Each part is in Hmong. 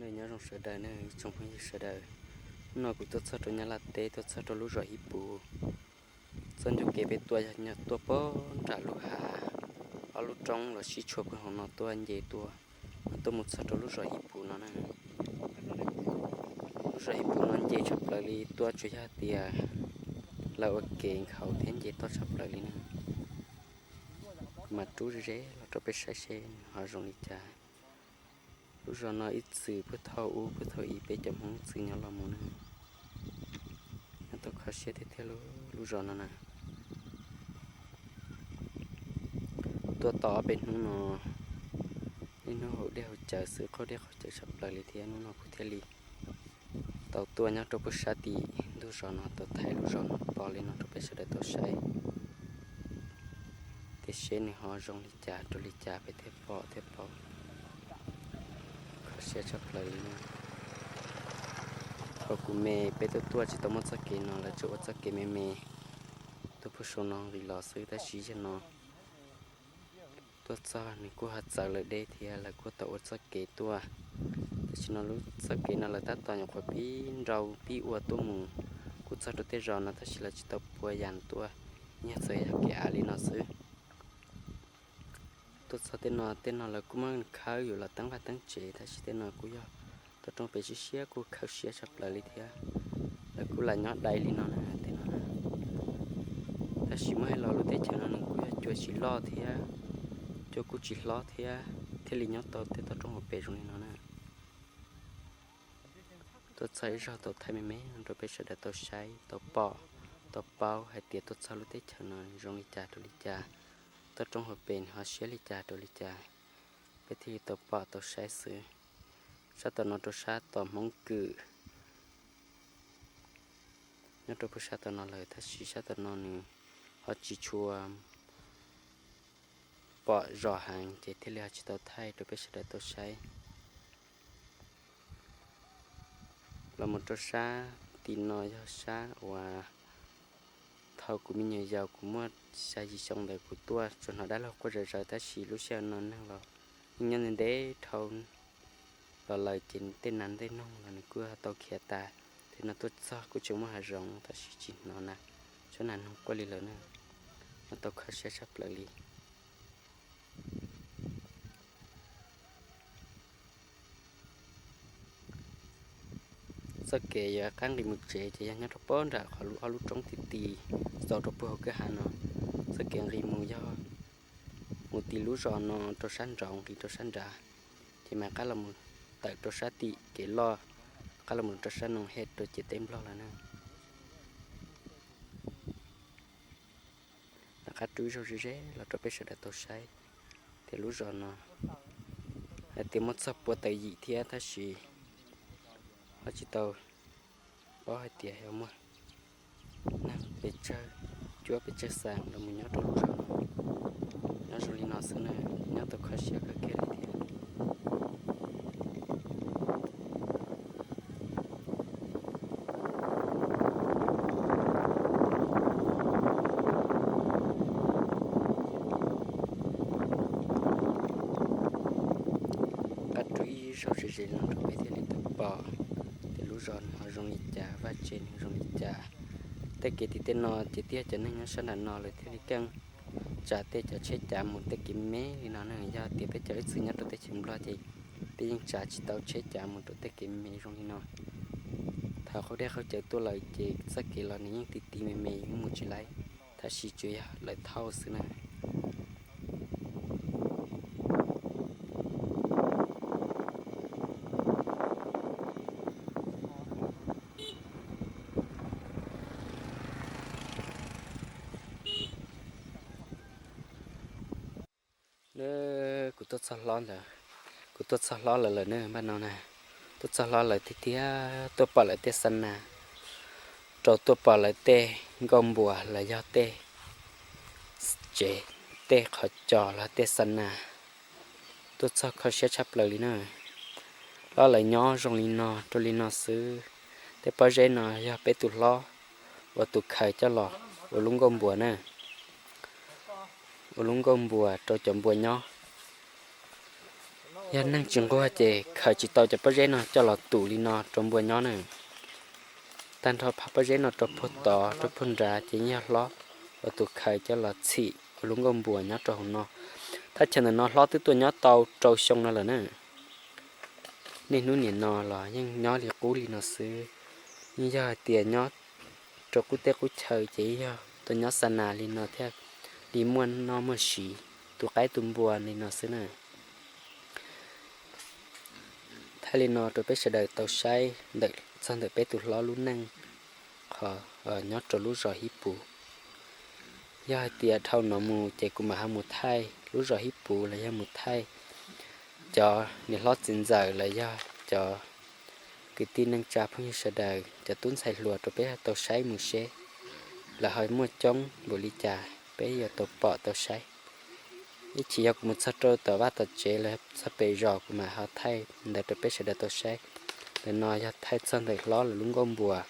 Nyob zoo sawv daws ne, ib tsoom phooj ywg sawv daws. Hnub no kuv tuaj txog rau Nyab Laj teb, tuaj txog rau lub zos Ib Pus. Txoj ncauj kev peb tuaj yog nyob tuaj poob nram lub hav, ob lub roob los sib tshuam pem hauv no tuaj nce tuaj, no tuaj mus txog rau lub zos Ib Pus no na. Lub zos Ib Pus no nce tshaj plaws li, tuaj tsuas yog tias lawv ua ke nkhaus thiab nce toj tshaj plaws li na. Kuv mam rub ze ze los rau peb saib seb nws ho zoo li cas. Lub zos no ib txwm puag thaum ub puag thaum ub peb cov Hmoob txwv nyob los mus na. Nyob tau kho siab tiag tiag lub, lub zos no na. Tuaj tau ob peb hnub no, niaj hnub haus dej haus cawv xwb, qaug dej qaug cawv tshaj plaws li thiab. Hnub no kuv thiaj li tau tuaj nyob rau puag sab tim ntug zos no, tau thaij lub zos no pom li no rau peb sawv daws tau saib, tias seb nws ho zoo li cas rau li cas peb thiaj pom thiaj paub. Kho siab tshaj plaws li na. Thaum kuv me peb tuaj tuaj tsis tau muaj txoj kev no, lawv tsuas ua txoj kev me me tuaj puag saum no nqis los xwb, tab sis yog no tuaj txog nws kuj ho txawv lawm deb thiab, lawv kuj tau ua txoj kev tuaj. Tam sim no lub txoj kev no lawv tab tom nyuam qhuav pib nrau pib ua tuaj mus, kuj txog rau tej zos no tab sis lawv tsis tau pua yas tuaj, yog txawm yog kev av li no xwb. Tuaj txog tej no, tej no lawv kuj muab khawb yuav los teeb vaj teeb tsev, tab sis tej no kuj yog toj roob pem siab siab kuj khawb siab tshaj plaws li thiab. Lawv kuj lam nyob dai li no na, tej no na. Tab sis muab hais los lub teb chaws no nws kuj yog cua tsis loj thiab, cua kuj tsis hlob thiab, thiaj li nyob tau tej toj roob hauv pes zoo li no na. Tuaj txog ib zaug tau thaij me me no rau peb sawv daws tau saib tau pom, tau paub hais tias tuaj txog lub teb chaws no zoo li cas rau li cas, toj roob hauv pes nws ho siab li cas rau li cas, peb thiaj li tau pom tau saib xwb. Sab tom no rau sab tom Hmoob Kwm, nyob rau puag sab tom no lawm, tab sis sab tom no nws ho tsis tshua pom zos heev ces thiaj li ho tsis tau thaij rau peb sawv daws tau saib. Los mus rau sab tim no yog sab uas thaum kuv me nyuam yaus kuv muaj xya yim xyoo ntawd kuv tuaj tsuas hnov dab laug quaj zom zaws, tab sis lub sij hawm no neeg los yeej nyob ntev ntev dhau los lawm ces tej nas tej noog los nws kuj tau khiav tas. Tej no tuaj txog kuj tseem muaj hav zoov tab sis tsis hnov na, tsob nas noog quaj li lawm na. Nyob tau kho siab tshaj plaws li. Txoj kev yuav qab nqis mus tsev ces yog nyob rau pem nram qhov lub ob lub roob ti ti txaus rau puag hauv kwj ha no. Txoj kev nqis mus yog mus tim lub zos no rau sab nraud nqis rau sab nrad, ces mam qab los mus tawm rau sab tim kev loj, qab los mus rau sab no hem rau ciam teb Nplog lawm na. Rov qab rub ib zaug ze ze los rau peb sawv daws tau saib tias lub zos no hais tias muaj txog pua tawm yim thiab tab sis ho tsis tau paub hais tias yog muaj neeg pes tsawg cuab pes tsawg xeem los mus nyob rau lub zos no. Nyob zoo li no xwb na, nyob tau kho siab kawg kiag li thiab. Qab rub ib zaug ze ze no rau peb thiaj li tau pom tias lub zos nws ho zoo li cas, vaj tse nws zoo li cas. Tej kev tim tej no ces twb yog cov neeg nyob sab nram no lawv thiaj li keej tsav tej cov tsheb cav mus tej kev me li no na. Yog tias peb cov ib txwm nyob rau teb chaws Nplog ces peb yeej tsav tsis tau tsheb cav mus rau tej kev me zoo li no. Thaum qaug dej qaug cawv tuaj lawm ces txoj kev los nws yeej ti ti me me yeej mus tsis laib, tab sis tsuas yog lawv thauj xwb na. Kuv tuaj txog hlob ntawd, kuv tuaj txog hlob lawm lawm na, npaj no na. Tuaj txog hlob lawm tiag tiag, tuaj pom lawv tej xa nas, rau tuaj pom lawv tej nkauj npuas los yog tej tsev, tej qhov cos los tej xa nas. Tuaj txog kho siab tshaj plaws li na. Hlob lawv nyob zoo li no rau li no xwb. Tej pob zeb no yog peb tus hlob ua tus khaws coj los ua lub nkauj npuas na, ua lub nkauj npuas rau cov npua nyob. Yog neeg tsis nquag ces khaws tsis tau cov pob zeb no coj los tus li no rau npua nyob na. Tag nrho phab pob zeb no rau puag tod rau puag nrad ces yeej yog hlob, ua tus khaws coj los txhim ua lub nkuaj npua nyob rau hauv no. Thaj chaw ntawm no hlob twb tuaj nyob tau rau xyoo no lawm na. Niaj hnub nim no los yeej nyob li qub li no xwb, yeej yog hais tias nyob rau qub teb qub chaw ces yog tuaj nyob xa nas li no thiaj li muaj noj muaj siv, tu qaib tu npua li no xwb na. Thaij li no rau peb sawv daws tau saib ntawm txog ntawm peb tus hlob lub neej qhov nyob rau lub zos Hib Puv. Yog hais tias dhau no mus ces kuv mam ho mus thaij lub zos Hib Puv los yog mus thaij cov niam hlob txiv ntxawm los yog cov kwv tij neej tsa phooj ywg sawv daws cov tub ntxhais hluas rau peb tau saib mus seb lawv ho muaj coob npaum li cas peb yuav tau pom tau saib. Ib chim yog kuv mus txog rau tom vaj tom tsev los txog pem zos kuv mam ho thaij ntawd rau peb sawv daws tau saib. Ntawm no yog thaij txog ntawm hlob lawv lub nkuaj npua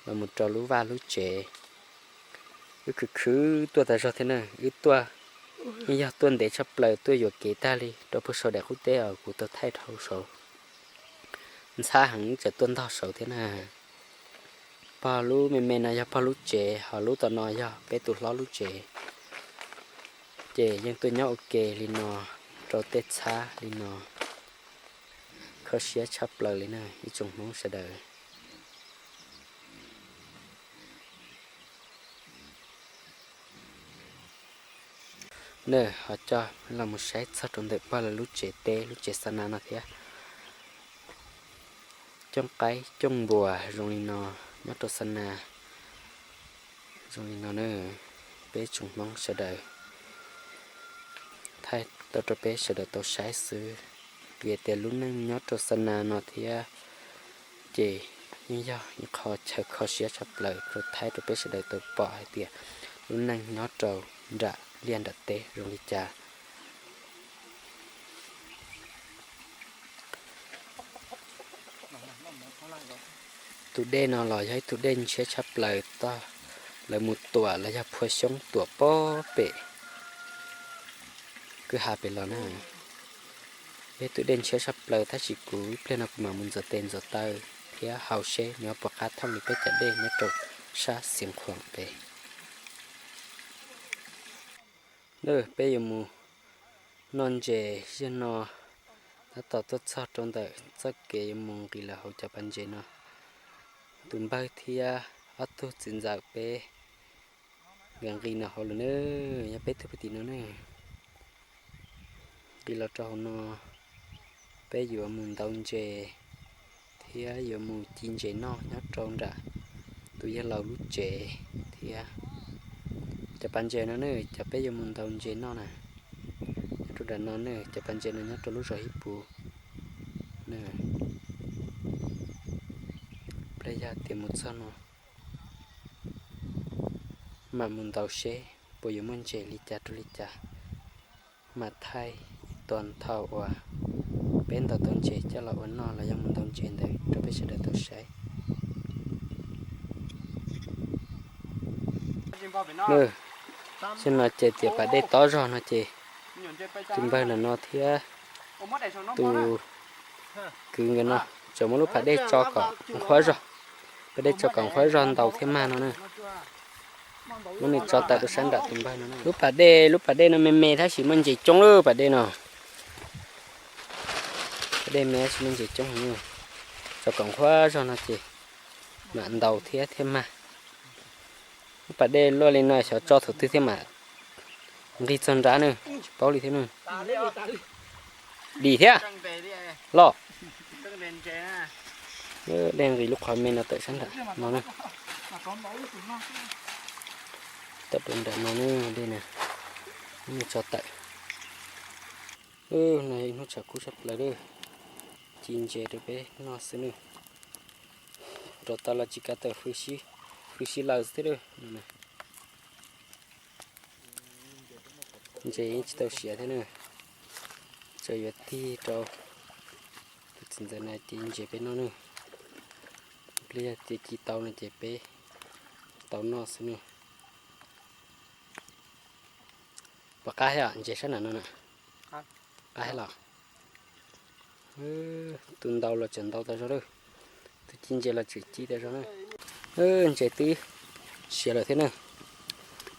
los mus rau lub vaj lub tsev. Wb khwv khwv tuaj tas zog thiab na, wb tuaj yeej yog tuaj ntev tshaj plaws tuaj yuam kev tag li rau puag saum daim qub teb os, kuv tau thaij dhau saud. Ntxhab heev wb tseem tuaj ntog saud thiab na. Pog lub me me no yog pog lub tsev, ho lub tom no yog peb tus hlob lub tsev. Ces yeej tuaj nyob ua ke li no rau tej txhab li no, kho siab tshaj plaws li na ib tsoom Hmoob sawv daws. Na ho coj los mus saib txog rau ntawm pog lawv lub tsev teb lub tsev xa nas no thiab. Cooj qaib cooj npua zoo li no nyob rau xa nas zoo li no na. Peb tsoom Hmoob sawv daws thaij tau rau peb sawv daws tau saib xwb, vim tias lub neej nyob rau xa nas no thiab ces yeej yog ib qho chaw kho siab tshaj plaws rau thaij rau peb sawv daws tau pom hais tias lub neej nyob rau nram liaj nram teb zoo li cas. Tus dej no los yog ib tug dej ntshiab tshaj plaws toj, lawv mus tuam los yog phua xyoob tuam pob pem kwj ha pem los na. Yog ib tug dej ntshiab tshaj plaws tab sis kuv ib pliag no kuv mam mus ntxuav tes ntxuav taw thiab haus seb nws puas qab thooj li peb cov dej nyob rau sab Xiav Khuam pem. Peb yuav mus noj ntses ziag no, tab tom tuaj txog rau ntawm txoj kev yuav mus nqis lawm hauv cov pas ntses no. Tus npawg thiab ob tug txiv ntxawm peb nkawd nqis no hauv lawm na, yog peb tug pem tim no na. Nqis los rau hauv no, peb yuav mus ntaus ntses thiab yuav mus ci ntses noj nyob rau nram tus yawg laus lub tsev thiab. Cov pas ntses no ne, cov peb yuav mus ntaus ntses noj na, nyob rau nram no ne, cov pas ntses no nyob rau lub zos Hib Puv. Pliag yog tias mus txog no mam mus ntaus seb puas yuav muaj ntses li cas rau li cas, mam thaij ib tog ntho uas peb ntaus tau ntses coj los ua noj los yog mus ntaus ntses ntawd rau peb sawv daws tau saib. Tam sim no ces tias pas dej tob zog no ces tus npawg ntawm no thiab tus kwv nkawd no tseem muab lub pas dej tso kom nqhuab zog. Pas dej tso kom nqhuab zog ntaus thiaj mag no na. Muab nws tso tawm rau sab nram tus npawg no. Lub pas dej, lub pas dej no me me tab sis muaj ntses coob lub pas dej no. Pas dej me tab sis muaj ntses coob heev. Tso kom nqhuab zog no ces mam ntaus thiab thiaj mag. Lub pas dej luaj li no xyov tso thaum twg thiaj mam nqis txog nrad ne, tsis paub li thiab ne. Dim thiab los. Dej nqis lub qhov me no tawm sab nram no ne. Tawm rau nram no ne, dej ne, muab nws tso tawm. No ib hnub tshav kub tshaj plaws lawm, ci ntses rau peb noj xwb ne. Rau tau los tsis kav tawm, hws si lawm xwb lawm. Ntses yeej tsis tau siav thiab ne, tseem yuav tig rau tus txiv ntxawm na ci ntses peb noj ne. Pliag yog tias ci tau no ces peb tau noj xwb ne. Puas qab thiab ntses sab nram no na? Qab thiab los? Tus ntau los tseem ntau tas zog lawm, tus ci ntses los tseem ci tas zog na. Ntses twb siav lawm thiab na,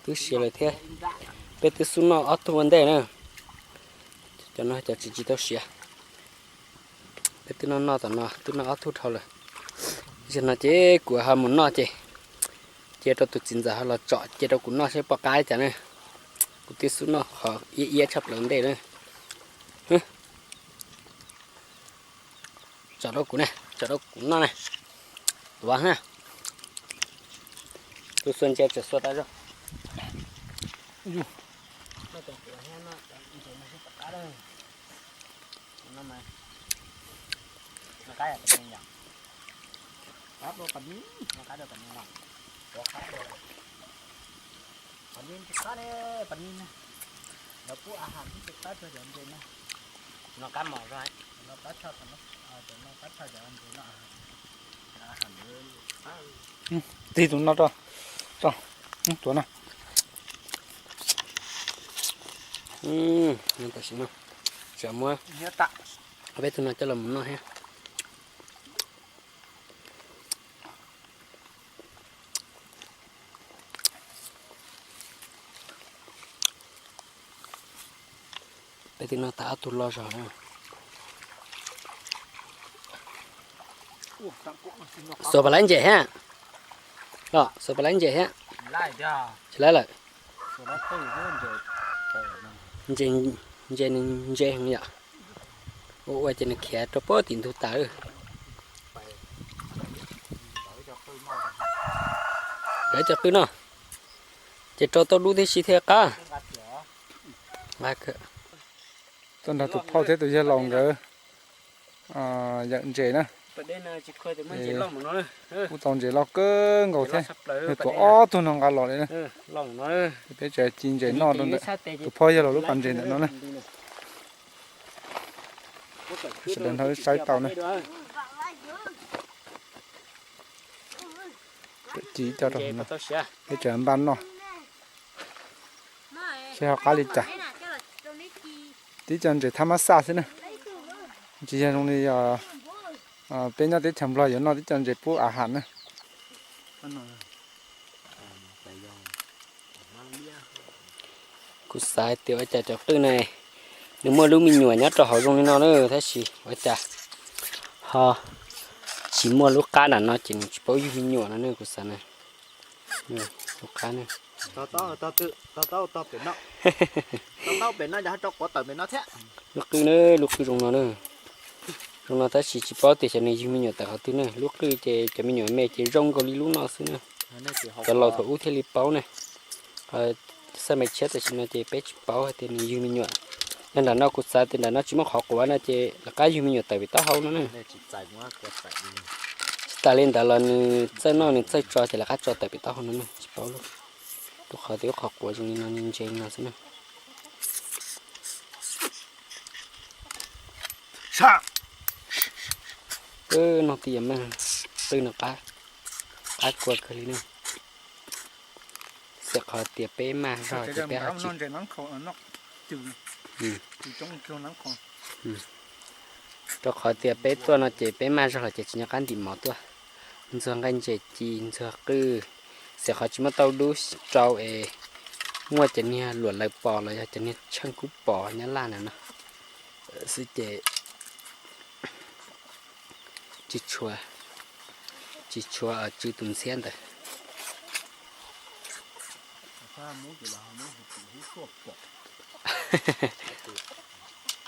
twb siav lawm thiab. Peb twb xub noj ob tug ua ntej na, cov no cov tsis tsis tau siav. Peb twb noj noj tom no twb noj ob tug dhau lawm. Zaum no ces kuv ho mus noj ces cia rau tus txiv ntxawm ho los tsom cia rau kuv noj seb pom qab li cas na. Kuv twb xub noj qhov iab iab tshaj plaws ntej na. Tsom rau kuv ne, tsom rau kuv noj ne. Tuav na. Tus xuas ntses tseem xuas tas zog. Tig tus no rau, rau, tuav no. Tam sim no, tsam muab peb tug no coj los mus noj thiab. Peb twb noj tag ob tug loj zog na. Xuas pas laib ntses thiab. Los xuas pas laib ntses thiab. Tsis laib lawm. Ntses, ntses nws ntse heev yom. Ua ua ces nws khiav rau puag tim ntug tas. Lawv cov qwj no ces rau tau dub tib si thiaj qab. Tuaj nrog tus phauj thiab tus yawg laus nkawd yawm ntses na. Kuj tau ntses loj kawg nkaus thiab, yog tuav ob tug no nqa los li na. Peb tseem ci ntses noj rau ntawm tus phauj yawg laus lub pas ntses ntawm no na. Sawv daws nrog wb saib tau na. Ci coj rau no, peb tseem npaj noj seb ho qab li cas. Tib co ntses thab mab xaj xwb na, tsis yog zoo li peb nyob teb chaws Nplog yuav noj tib co ntses pub a has na. Kuv xav hais tias ua cas cov qwj ne, nws muaj lub me nyuam nyob rau hauv zoo li no na, tab sis ua cas ho tsis muaj lub qab nram no ces nws tsis paub yug me nyuam no ne, kuv xav na. Lub qab na. Lub qwj na, lub qwj zoo no na. Zoo no tab sis tsis paub tias xyov nws yug me nyuam tawm qhov twg na. Lub qwj ces cov me nyuam me ces zoo nkaus li lub no xwb na. Cov laus thaum ub thiaj li paub ne. Xaj me tshiab tam sim no ces peb tsis paub hais tias nws yug me nyuam. Yog nram no kuv xav tias nram no tsis muaj qhov quav no ces lawv qab yug me nyuam tawm pem taub hau no na. Tsis tas li ntawd los nws txawj noj nws txawj tso ces lawv qab tso tawm pem taub hau no na, tsis paub. Rau qhov tias lub qhov quav zoo li no ntse no xwb na. Noj tij yam meej, qwj no qab, qab kua kawg li na. Xij qhov tias peb maj zog ces peb ho tsis, rau qhov tias peb tuaj no ces peb maj zog los ces tsis nco qab ntim mov tuaj. Ntxuag nqaij ntses ci, ntxuag qwj, xij qhov tsis muaj tauj dub rau es muaj cov niag luam laws pos los yog cov niag tsheej kub pos nyob laj na no xwb ces tsis tshua, tsis tshua tsw tus ntxhiab ntawd.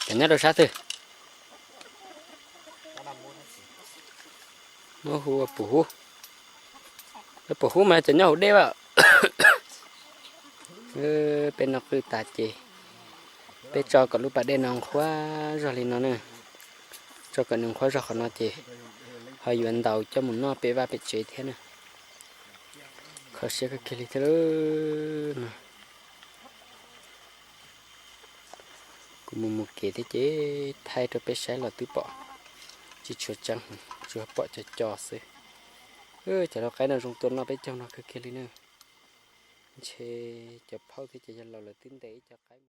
Cov nyob rau sab twg? Muab hu ua pum hub. Pum hub mas cov nyob hauv dej as. Peb noj qwj tas ces peb tso kom lub pas dej no nqhuav zog li no na. Tso kom nws nqhuav zog qhov no ces ho yuav ntaus coj mus noj pem vaj pem tsev thiab na. Kho siab kawg kiag li thiab no. Kuv mus mus kev thiab ces thaij rau peb saib los twb pom tsis tshua tseeb, tsuas pom co co xwb. Cov lau qaib no zoo tua noj peb caug no kawg kiag li na. Ntshe cov phauj thiab cov yawg laus lawv twb ntes ib co qaib.